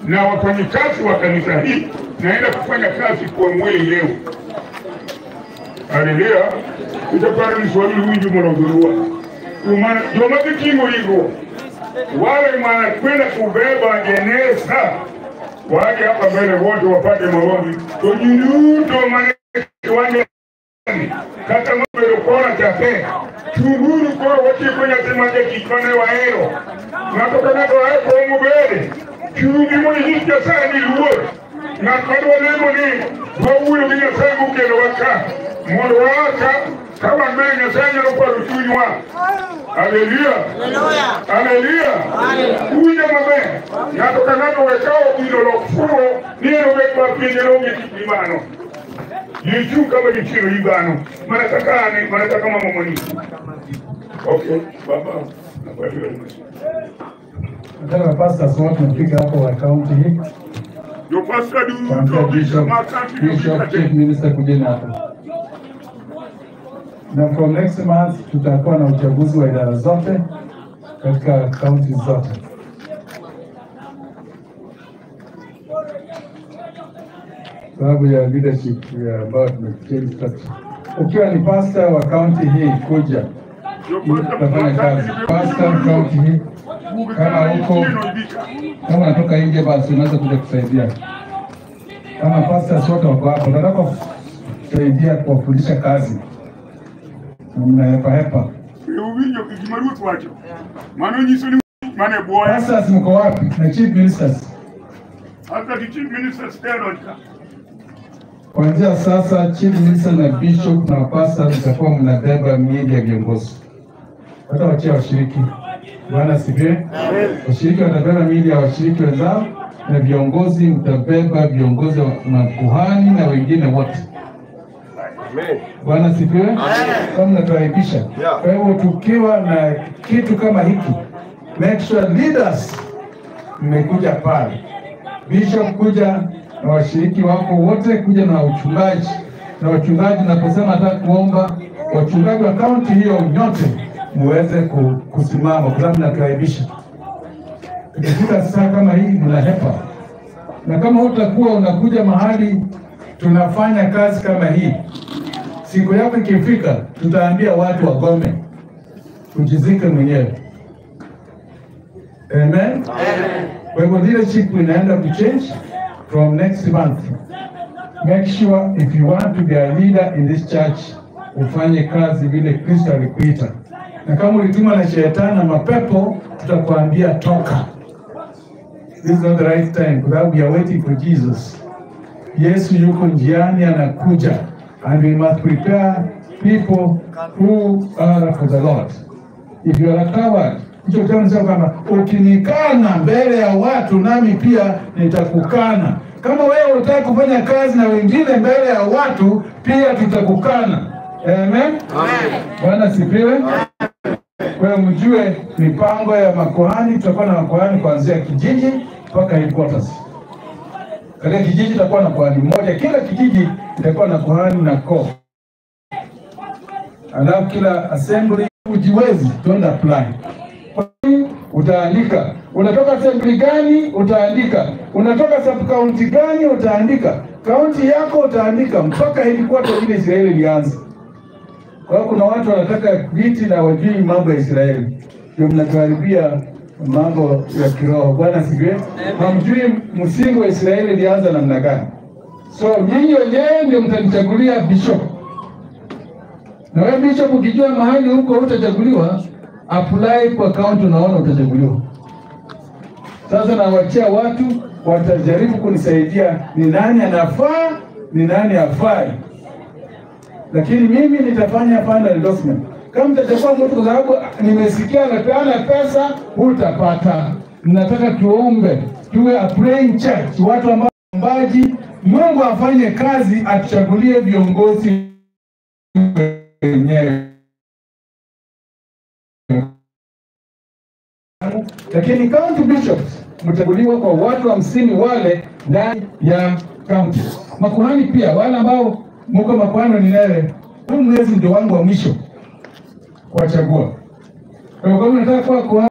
Na wafanyikazi wa kanisa hii naenda kufanya kazi kwa mwili leo. Haleluya. Utapata ni swali wingi mnaodhurua. Umana jomati kingo higo. Wale wanakwenda kubeba jeneza waje hapa mbele wote wapate maombi. Tojiruto mane kiwanja kata mbele kona chape. Chunguru kwa wote kwenye semaje kikone waero. Natoka na kwa hapo mbele. Chungi mwenye hiki sana ni luo. Na kwa lemo ni wauyo ni sababu kelo waka. Mondo waka kama mbele nyasanya kwa rutunywa. Haleluya. Haleluya. Kuja mabe. Natoka nako wekao bilo lofuo ni robe kwa pinyo ngi Yesu kama jichiro ibano. Manataka ni manataka mama moni. Okay, baba. Nataka pastor sote mfike hapo wa county hii. Yo pastor du Bishop Chief Minister kujeni hapo. Na from next month tutakuwa na uchaguzi wa idara zote katika county zote. Sababu ya leadership ya ambayo tumechange structure. Ukiwa ni pastor wa county hii kuja tutafanya kazi. Pastor county hii kama huko kama unatoka nje basi unaweza kuja kusaidia. Kama pastor sote wako hapo nataka kusaidia kuwafundisha kazi. Mna hepa. Uwinjo kimarutu wacho. Mano nyiso ni mane boy. Pastors mko wapi? Na chief ministers. Hata chief ministers tena. Kuanzia sasa chief minister na bishop na pastors mtakuwa mnabeba miili ya viongozi. Hata wachia washiriki. Bwana sifiwe. Washiriki watabeba miili ya washiriki wenzao na viongozi mtabeba viongozi na kuhani na wengine wote. Amen. Bwana sifiwe. Kama mnatuaibisha. Kwa hivyo tukiwa na kitu kama hiki, make sure leaders mmekuja pale. Bishop kuja na washiriki wako wote, kuja na uchungaji. Na wachungaji naposema nataka kuomba wachungaji wa county hiyo nyote muweze kusimama kwa sababu mnatuaibisha. Tukifika saa kama hii mnahepa. Na kama utakuwa unakuja mahali tunafanya kazi kama hii, siku yako ikifika tutaambia watu wagome. Ujizike mwenyewe. Amen. Amen. Kwa hivyo leadership inaenda kuchange from next month. Make sure if you want to be a leader in this church, ufanye kazi vile Kristo alikuita. Na kama ulitumwa na shetani na mapepo, tutakwambia toka. This is not the right time, because we are waiting for Jesus. Yesu yuko njiani anakuja, and we must prepare people who are for the Lord. If you are a coward, hicho kitabu kinasema kwamba ukinikana mbele ya watu nami pia nitakukana. Kama wewe unataka kufanya kazi na wengine mbele ya watu, pia tutakukana. Amen. Amen. Bwana sifiwe. Kwa hiyo mjue mipango ya makuhani, tutakuwa na makuhani kuanzia kijiji mpaka headquarters. Katika kijiji tutakuwa na kuhani mmoja, kila kijiji itakuwa na kuhani na koo. Alafu kila assembly ujiwezi, don't apply. Utaandika unatoka assembly gani, utaandika unatoka sub county gani, utaandika county yako, utaandika mpaka headquarters ile Israeli ilianza. Kwa hiyo kuna watu wanataka viti na wajui mambo ya Israeli, ndio mnatuharibia mambo ya kiroho. Bwana sifiwe. Hamjui msingi wa Israeli ilianza namna gani. So nyinyi wenyewe ndio mtanichagulia bishop. Na wewe bishop ukijua mahali huko utachaguliwa, apply kwa county, unaona utachaguliwa. Sasa nawachia watu watajaribu kunisaidia ni nani anafaa, ni nani hafai. Lakini mimi nitafanya final endorsement. Kama mtachagua mtu kwa sababu nimesikia anapeana pesa, hutapata. Nataka tuombe, tuwe a praying church, watu ambao waombaji, Mungu afanye kazi, atuchagulie viongozi wenyewe. Lakini county bishops mtachaguliwa kwa watu 50 wale ndani ya county. Makuhani pia wale ambao mko makuhani ni nene, huu mwezi ndio wangu wa mwisho kuwachagua. Kwa hiyo kama unataka kuwa kuhani